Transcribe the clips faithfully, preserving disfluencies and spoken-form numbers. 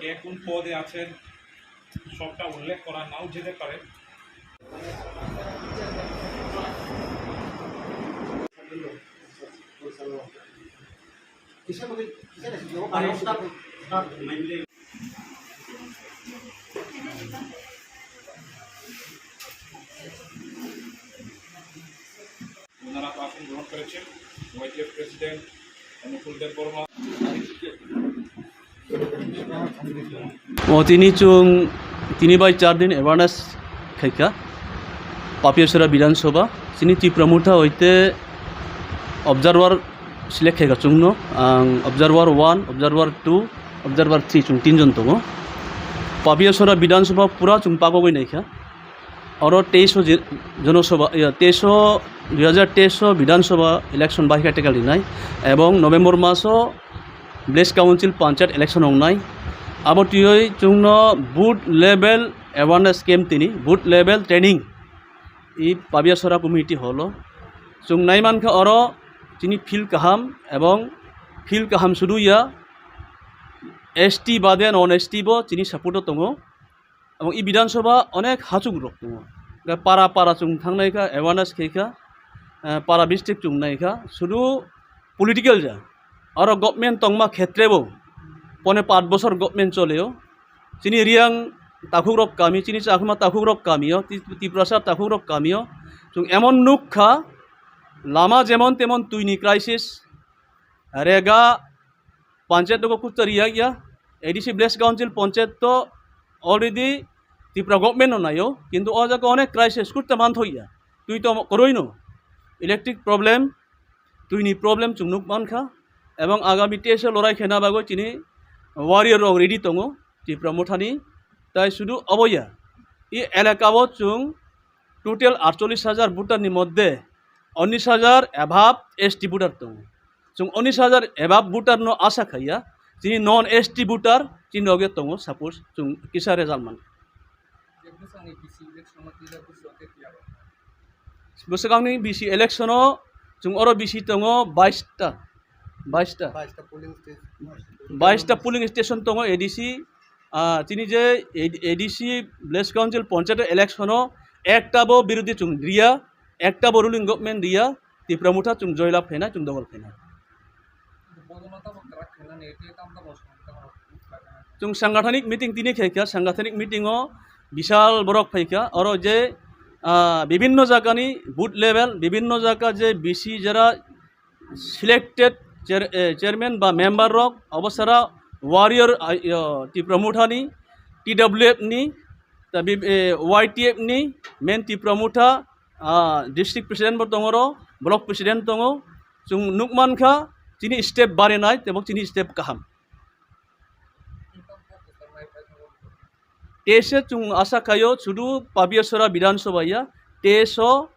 কে কোন পদে আছেন, সবটা উল্লেখ করা নাও যেতে পারে। ওনারা তো আসন গ্রহণ করেছেন YTF president Anukul Dev Varma. O tini chwng tini bai char din awareness khaikha Papiasora Bidhan Sabha, chini Tipra Motha hoite observer select khaikha chwngno, ang observer one, observer two, observer three, chwng tinjon tongo. Papiasora Bidhan Sabha pura chwng pagogwi naikha. Oro teis o je-, jonosabha, iya, teis o, dui hajar teis o Bidhan Sabha election bahika tekal rinai, ebong November maso Village Council Panchayat election wngnai. Abo twiwi chwngno booth level awareness camp tini, booth level training i Papiasora community hall o. Chwng naimankha oro chini field kaham, ebong field kaham sudu ya, S T bade non S T bo chini support o tongo. Ebong i Bidhan Sabha onek hachuk rok tongo. Hwnkhe para para chwng thangnai kha, awareness khaikha, eh, para district chwng naikha, sudu political ja. Aro government tongma khetre bo pone paat bosor government choleo. Chini Riyang takhuk rok kami, chini Chakma takhuk rok kamio, Ti-, Tiprasa takhuk rok kamio. Chwng emon nuk kha, lama jemon temon twini crisis, rega, panchayat nogo kutsa riya ya, A D C Village Council panchayat to already Tripura government no nayo, kintu o jaga onek crisis kutsa manthoya. Twi to koroi no, electric problem, twini problem chwng nuk mankha, ebong agami teisa lorai khena bagwi chini warrior rok ready tongo Tripura Mothani, tai sudu oboya. I elaka o chwng total aatchollish hajar voter ni moddhe unis hajar above S T voter tongo. Chwng unis hajar above voter no asa khaiya, chini non S T voter chini loge tongo, suppose chwng kisa result man. Bwswkangni B C election o chwng oro B C tongo bais ta, bais ta. Bais ta polling station. Bais ta polling station tongo A D C, ah, chini je A D C Village Council panchayat election o ekta bo birodhi chwng riya, ekta bo ruling government riya, Tipra Motha chwng joy lab phaina, chwng dongol phaina. Chwng sangathanik meeting tini khaikha, sangathanik meeting o bisal borok phaikha, oro je, ah, bibinno jagani booth level, bibinno jaga je B C jara selected chair-, eh, chairman ba member rok, obo sara warrior, ah, yo, Tipra Motha ni, T W F ni, ta bi-, eh, Y T F ni, main Tipra Motha, ah, district president bo tongo ro, block president tongo. Chwng nuk mankha, chini step barinai, tebo chini step kaham. Teisa chwng asa khaio, sudu Papiasora Bidhan Sabha ya, teisa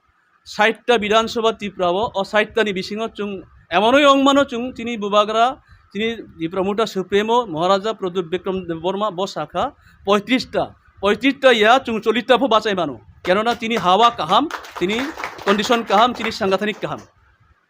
sait ta Bidhan Sabha Tripura o, o sait ta ni bisingo chwng emonoi wng mano chwng chini bubagra, chini Tipra Motha Supremo Maharaja Pradyut Bikram Debbarma bo sakha poitris ta, poitris ta ya chwng chollish ta pho bachai mano. Kenona chini hawa kaham, chini condition kaham, chini sangathanik kaham.